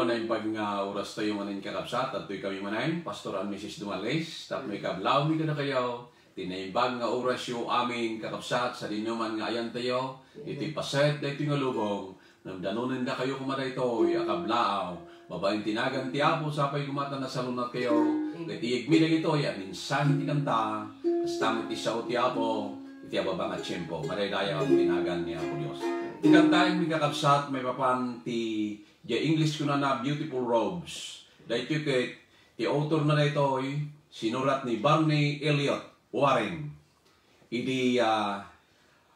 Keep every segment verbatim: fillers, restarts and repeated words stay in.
Naimbag nga oras tayo manen, kakabsat, adtoy kami manen, Pastor and Missus Dumales, tapno ikablaawmi kadakayo ti naimbag nga orasyo amin, kakabsat, sadinoman nga ayantayo iti paset daytoy nga lubong, ngem danonendakayo koma daytoy a kablaaw babaen ti nagan ti Apo. Sapay koma ta nasalunatkayo ket iyegmi dagitoy a mensahe ti kanta, kasta met ti sao ti Apo iti ababa nga tiempo. Madaydayaw ti nagan ni Apo Dios. Ti kantaenmi, kakabsat, maipapan ti Diay English, kunana Beautiful Robes. Daytoy ket ti author na daytoy, sinurat ni Barney Elliott Warren idi, ah,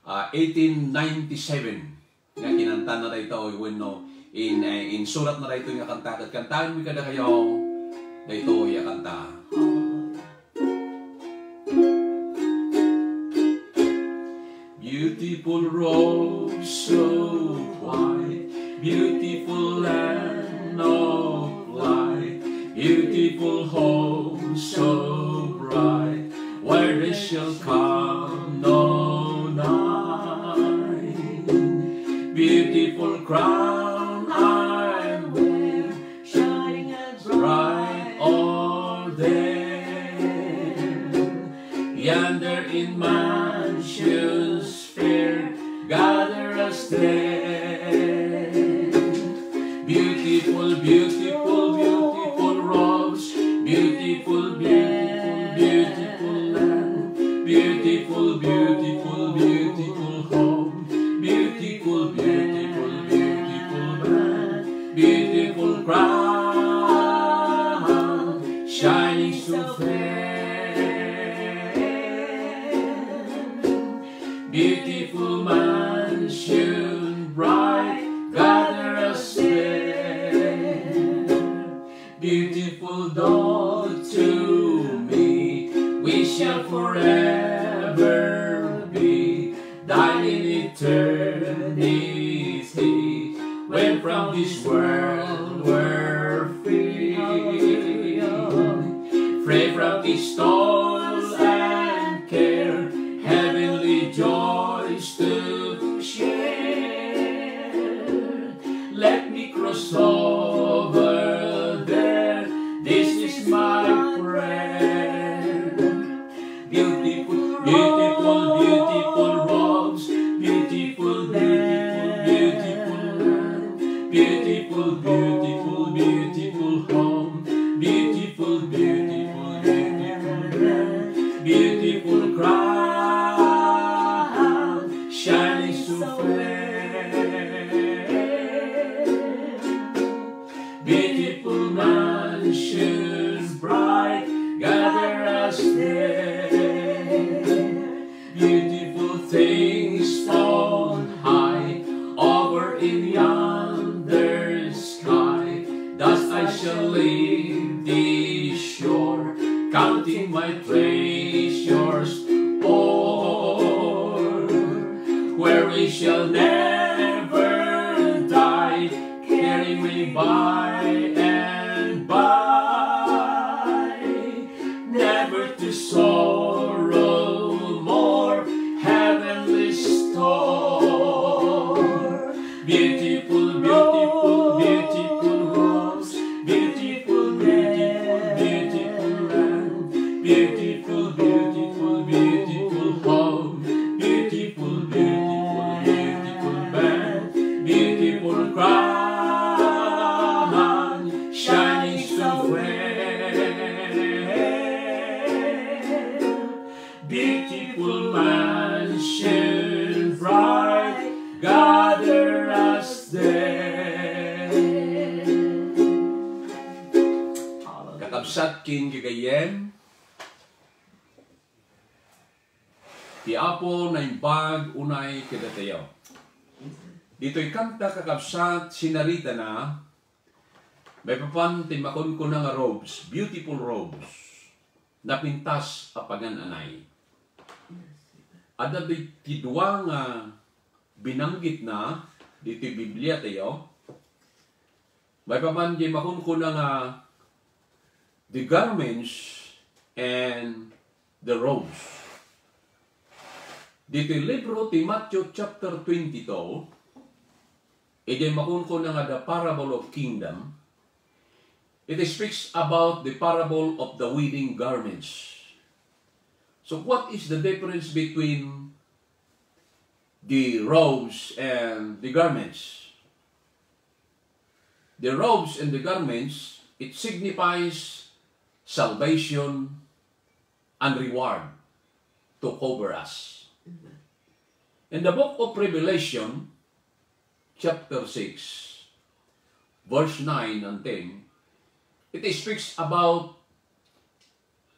ah, eighteen ninety-seven nga kinanta na daytoy wenno in, eh, insurat na daytoy nga kanta, ket kantaenmi kadakayo daytoy a kanta. Beautiful rose so white, beautiful land of light, beautiful home so bright, where there shall come no night. Beautiful crown I wear, shining as bright all day. Yonder in mansions fair, gather us there. Beautiful, beautiful, beautiful rose, beautiful, beautiful, beautiful land, beautiful, beautiful, beautiful home, beautiful, beautiful, beautiful man, beautiful crown, shining so fair. Beautiful mansion bright, gather us there. Beautiful doll to me, we shall forever be thine in eternity. When from this world we're free, free from each toil and care, heavenly joys to share. Let me cross over there. This is my prayer. Beautiful, beautiful, beautiful rose, beautiful, beautiful, beautiful land, beautiful, beautiful, beautiful home, beautiful, beautiful, beautiful land, beautiful crown, shining so fair. Beautiful mansions bright, gather us there. Beautiful things on high, over in yonder sky. Thus I shall leave this shore, counting my treasures o'er, where we shall never die. Carry me by and by, never to sorrow more, heavenly store. Beautiful, beautiful, beautiful rose, beautiful, beautiful, beautiful land, beautiful, beautiful, beautiful home, beautiful, beautiful, beautiful band, beautiful crown, shining so fair. Beautiful mansion bright, gather us there. Kakabsat ken gagayyem, ti Apo naimbag unay kadatayo. Ditoy kanta, kakabsat, sinaritana, maipapan ti makunkuna nga robes, beautiful robes, napintas a pagan-anay. Adda di-, ti dua nga binanggitna ditoy Biblia tayo. Maipapan diay makunkuna nga the garments and the robes. Ditoy libro ti Matthew chapter twenty-two, idiay makunkuna nga the parable of kingdom, It speaks about the parable of the wedding garments. So what is the difference between the robes and the garments? The robes and the garments, it signifies salvation and reward to cover us. In the book of Revelation, chapter six, verse nine and ten, it speaks about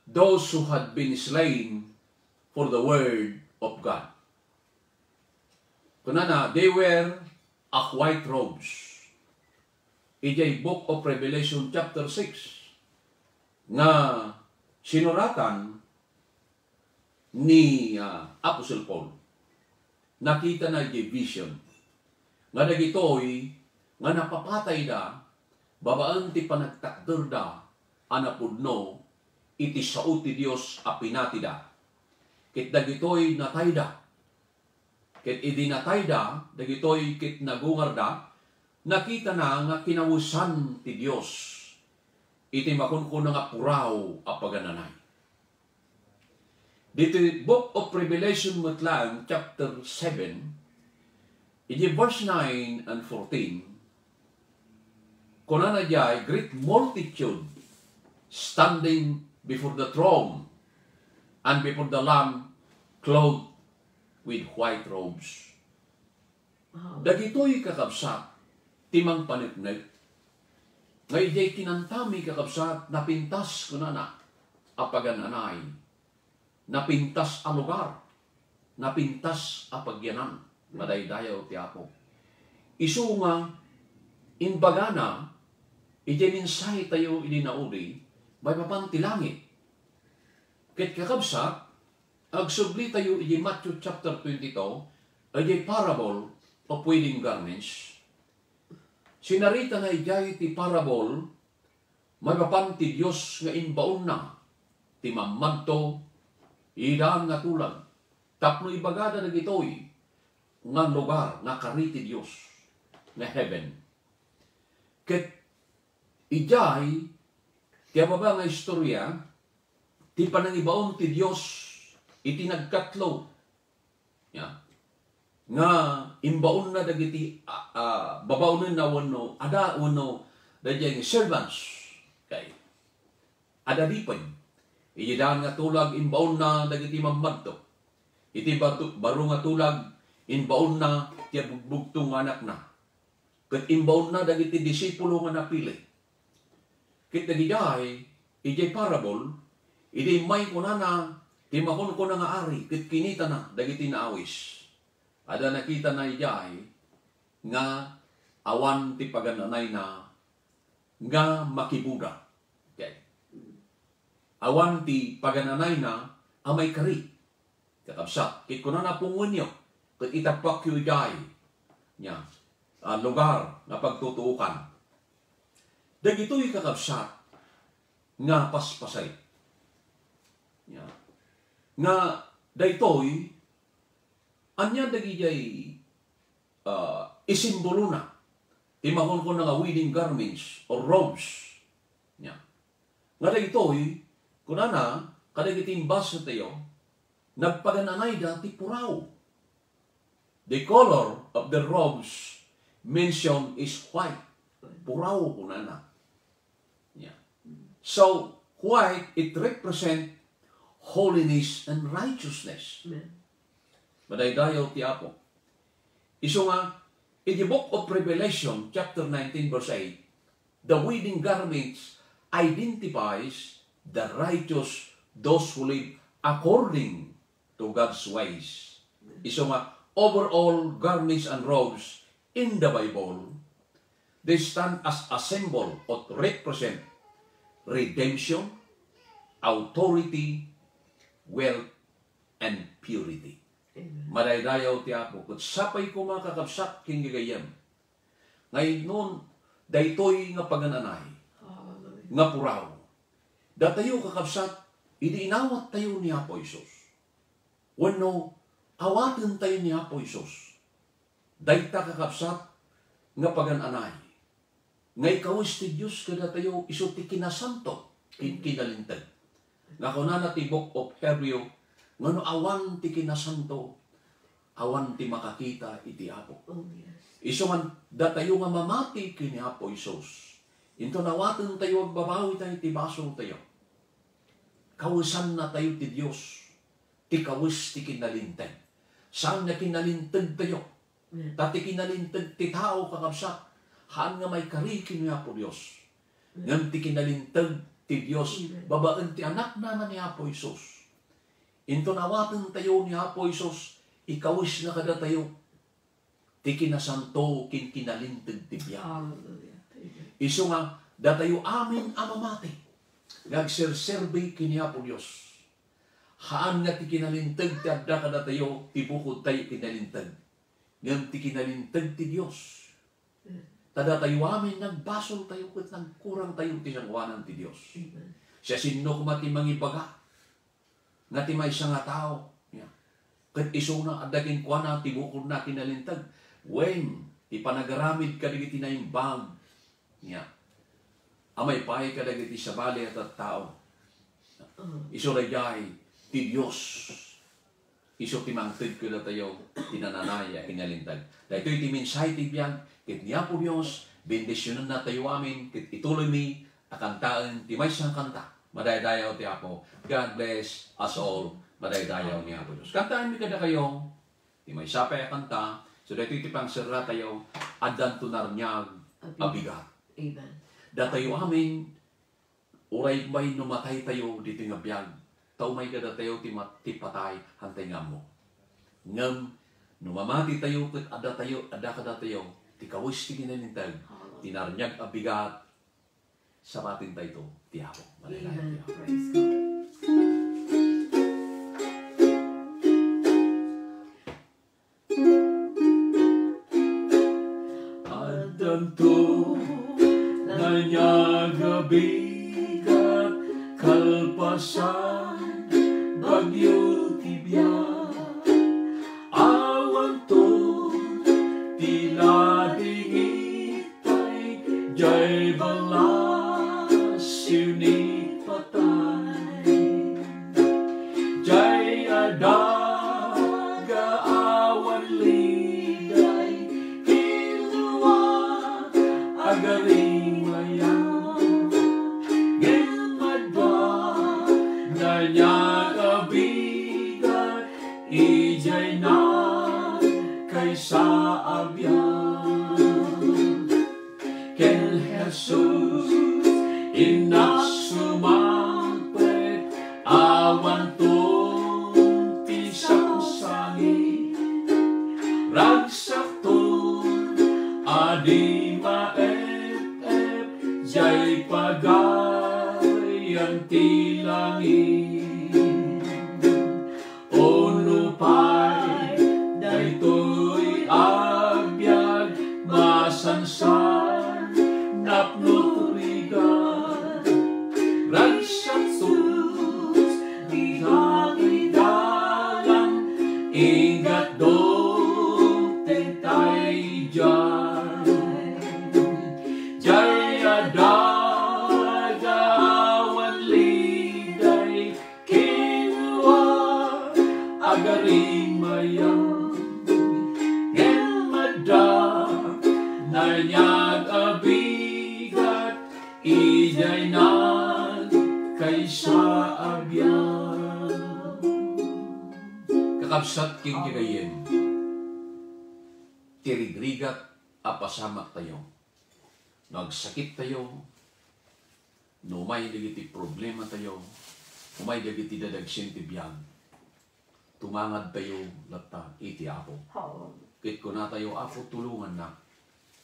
those who had been slain for the word of God. Kunana, they wear a white robes. Idiay Book of Revelation chapter six, nga sinuratan ni, ah, Apostle Paul. Nakitana idiay vision nga dagitoy nga napapatayda babaen ti panagtakderda a napudno iti sao ti Dios a pinatida. Ket dagitoy natayda. Ket idi natayda dagitoy ket nagungarda, nakitana nga kinawesan ti Dios iti makunkuna nga puraw a pagananay. Ditoy Book of Revelation met laeng, chapter seven, iti verse nine and fourteen, kunana diay, "Great multitude standing before the throne and before the Lamb, clothed with white robes." Wow. Dagitoy, kakabsat, ti mangpaneknek nga idiay kinantami, kakabsat, napintas, kunana, a pagananay. Napintas a lugar, napintas a pagyanan, madaydayaw ti Apo. Isu nga imbagana iti mensahetayo idi naudi maipapan ti langit. Ket kakabsat, agsublitayo iti Matthew chapter twenty-two, iti parable of wedding garments. Sinaritana idiay ti parable maipapan ti Dios nga imbaonna ti mammadto iti daan nga tulag tapno ibagada dagitoy nga lugar nga kari ti Dios nga heaven. Ket idiay ti ababa nga istorya ti panangibaon ti Dios iti nagkatlo. Ya. Nga imbaonna dagiti, a, a, babaonenna wenno ada wenno dagiti servants. Kay, adda dipay. Iti daan nga tulag imbaonna dagiti mammadto. Iti batu-, baro nga tulag imbaonna ti abugbugtong nga anakna. Ket imbaonna dagiti disipulo nga napili. Ket dagidiay, idiay parable, idi immay kunana ti makunkuna nga ari ket kinitana dagiti naawis. Adda nakitana idiay nga awan ti pagananayna nga makibuda. Okay. Awan ti pagananayna a maikari. Kakabsat, ket kunana, pungoenyo, ket itappakyo idiay, nia, a, lugar nga pagtutuokan. Dagitoy, kakabsat, nga paspasay. Nia, nga daytoy, ania dagidiay, a, isimbolona ti makunkuna nga wedding garments or robes. Nia, nga daytoy, kunana, kadagiti imbasatayo, nagpagananayda ti puraw. The color of the robes mentioned is white. Puraw, kunana. Yeah. So, white, it represent holiness and righteousness. Amen. Madaydayaw ti Apo. Isu nga, in the book of Revelation, chapter nineteen, verse eight, the wedding garments identifies the righteous, those who live according to God's ways. Isu nga, overall garments and robes in the Bible, they stand as a symbol or represent redemption, authority, wealth, and purity. Amen. Madaydayaw ti Apo. Ket sapay koma, kakabsat ken gagayyem, nga innon daytoy nga pagananay, hallelujah, nga puraw, datayo, kakabsat, idi inawattayo ni Apo Jesus, wenno awatentayo ni Apo Jesus, dayta, kakabsat, nga pagananay, nga ikawes ti Dios kadatayo isu ti kinasanto ken kinalinteg. Nga kunana ti Book of Hebreo, nga no awan ti kinasanto, awan ti makakita iti Apo. Oh, yes. Isu man, datayo nga mamati ken ni Apo Jesus, inton awatentayo, agbabawitayo iti basoltayo, kawesannatayo ti Dios, ti kawes ti kinalinteg. Saan nga kinalintegtayo. Amen. Ta ti kinalinteg ti tao, kakabsat, haan nga maikari ken ni Apo Dios. Amen. Ngem ti kinalinteg ti Dios, amen, babaen ti Anakna nga ni Apo Jesus. Inton awatentayo ni Apo Jesus, ikawesna kadatayo ti kinasanto ken kinalinteg ti biag. Hallelujah. Amen. Isu nga, datayo amin a mamati nga agserserbi ken ni Apo Dios, haan nga ti kinalinteg ti adda kadatayo ti bukodtayo kinalinteg, ngem ti kinalinteg ti Dios. Ta datayo amin nagbasoltayo ket nagkurangtayo ti sangoanan ti Dios. Amen. Siasino koma ti mangibaga nga ti maysa nga tao, ya, ket isuna adda kenkuana ti bukodna kinalinteg? Wen, ti panagaramid kadagiti naimbag, ya, a maipaay kadagiti sabali a tattao. Mm. Isu daydiay ti Dios. Isu ti mangted kadatayo ti nananay a kinalinteg. Daytoy ti mensahe ti biag ket ni Apo Dios, bendisionannatayo amin ket ituloymi a kantaen ti maysa nga kanta. Madaydayaw ti Apo. God bless us all. Madaydayaw ni Apo Dios. Kantaenmi kadakayo ti maysa pay a kanta. So, daytoy ti pangserratayo, addanto nariag a bigat. Amen. Datayo amin, uray pay no mataytayo ditoy nga biag, ta umay kadatayo ti mat-, ti patay, haantay nga ammo. Ngem no mamatitayo ket addatayo, adda kadatayo ti kawes ti kinalinteg, ti nariag a bigat, sabatentayto ti Apo. Madaydayaw ti Apo. Amen. Praise God. Addanto nariag a bigat, kalpasan bagyo ti biag. Awanto ti ladingit tay, jay ballasiw ni patay. Jay adaga awan liday, kinua agarimayan. Ngem adda nariag a bigat, idiay nagkaysa a biag. Ken Jesus, innak sumangpet, awanton ti sangsangit. Ragsakton a di maep-ep, jay pagayan ti langit. Ono pay daytoy a biag, masansan napno rigat. Ragsaktos ti dalan, inggatdo ti tay jay. Jay adaga awan liday, kinua agarimayan. Ngem adda nariag a bigat, idiay nagkaysa a biag. Kakabsat ken gagayyem, ti rigrigat a pasamaktayo, no agsakittayo, no umay dagiti problematayo, umay dagiti dadagsen ti biag, tumangadtayo latta iti Apo. Oo. Ket kunatayo, "Apo, tulongannak.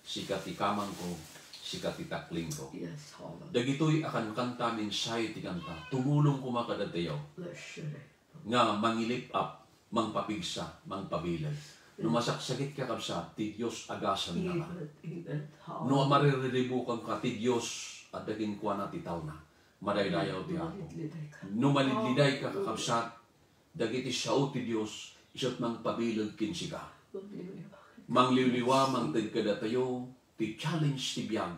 Sika ti kamangko, sika ti taklingko." Yes, oo. Dagitoy a kankanta, mensahe ti kanta, tumulong koma kadatayo. Bless you, Lord. Nga mangilip-up, mangpapigsa, mangpabileg. No masaksakitka, kabsat, ti Dios agasannaka. Amen, amen. No maririribukanka, ti Dios adda kenkuana ti taona. Madaydayaw ti Apo. Malidliday ka. No malidliday ka, kakabsat, dagiti sao ti Dios, isu't mangpabileg ken sika. Mangliwliwa, mangted kadatayo ti challenge ti biag.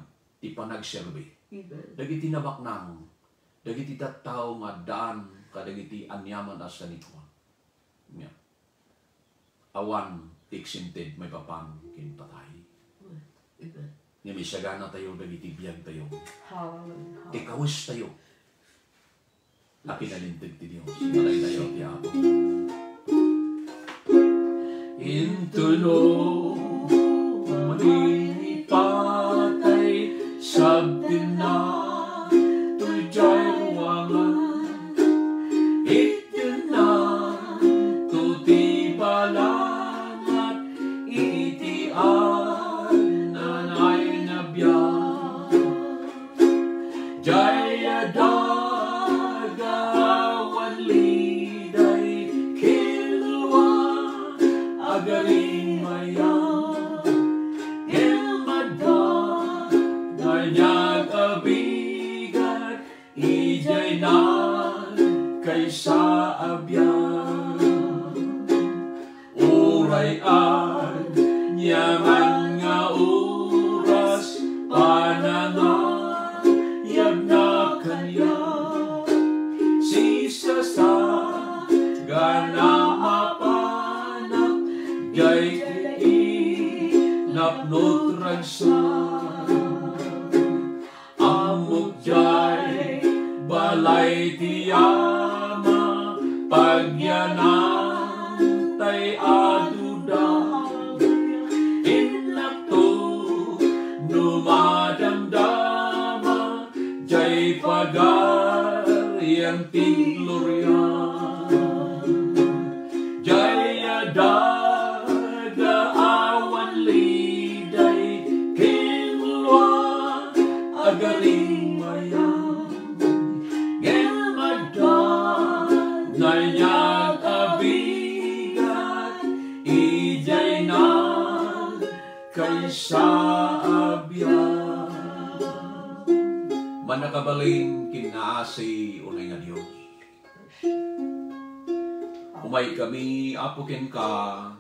ti panagserbi. Amen. Dagiti nabaknang, dagiti tattao nga addaan kadagiti aniaman a sanikuan. Nia, awan ti exempted maipapan ken patay. Amen. Ngem isaganatayo dagiti biagtayo. Hallelujah. Ti kawistayo a kinalinteg ti Dios. Madaydayaw ti Apo. Intuno, manipatay, sabtenna, to jay ruangan. Ittenna, to ti balangat, iti annanay na biag. Jay a daga awan liday, kinlua, agaring mayam. Ngem adda nainyag a bigat, idiay nagkaysa a biag. Uray aniaman nga oras, panangayabna kaniak. Sisasagana mapanak, jay ti napnot ragsak. Ammok jay balay ti ama, pagyanan tay aduda. Innakto no madamdama, jay pagarian ti gloria. Jay a daga awan liday, kinlua, agaring mayam. Ngem adda nainyag a bigat, idiay nagkaysa a biag. Mannakabalin ken naasi unay nga Dios. Umaykami, Apo, kenka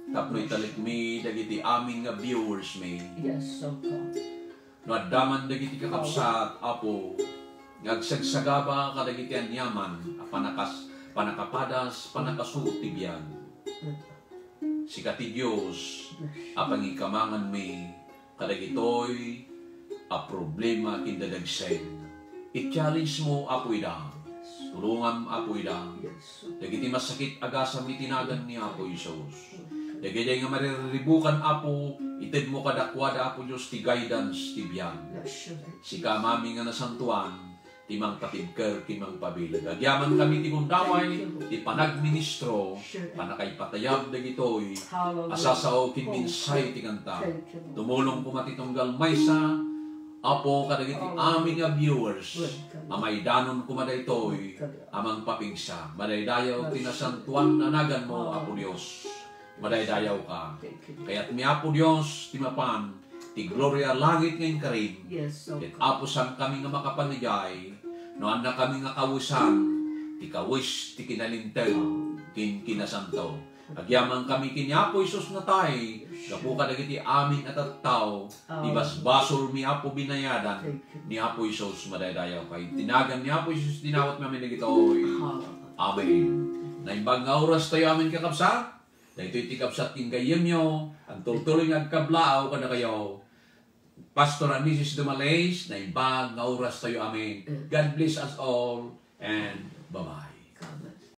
tapno italekmi dagiti amin nga viewers mi. Yes, oh God. No adda man dagiti kakabsat, Apo, nga agsagsagaba kadagiti aniaman a panakas-, panakapadas, panakasuot ti biag, sika ti Dios a pangikamanganmi kadagitoy a problema ken dadagseng. I-challenge mo, Apo, ida. Tulongam, Apo, ida. Dagiti masakit, agasam iti nagan ni Apo Jesus. Dagiti nga marirribukan, Apo, itedmo kadakuada, Apo Dios, ti guidance ti biag. Sika, Amami nga nasantoan, ti mangpatibker ken mangpabileg. Agyamankami ti gundaway, ti panagministro, panakaipatayab dagitoy a sasao ken mensahe ti kanta. Tumulong koma ti tunggal maysa, Apo, kadagiti amin nga viewers a maidanon koma daytoy a mangpapigsa. Madaydayaw ti nasantoan a naganmo, Apo Dios. Madaydayawka. Kayatmi, Apo Dios, ti mapan ti gloria langit nga inkarim. Ket, Apo, saankami nga makapangidiay no addakami nga kawesan ti kawes ti kinalinteg ken kinasanto. Agyamankami ken ni Apo Jesus natay gapu kadagiti amin a tattao ti basbasolmi, Apo, binayadan ni Apo Jesus. Madaydayawka. Iti nagan ni Apo Jesus, dinawatmi amin dagitoy. Amen. Naimbag nga oras tayo amin, kakabsat. Daytoy ti kabsat ken gayyemyo, agtultuloy nga agkablaaw kadakayo, Pastor and Missus Dumales. Naimbag nga oras tayo amin. God bless us all and bye-bye.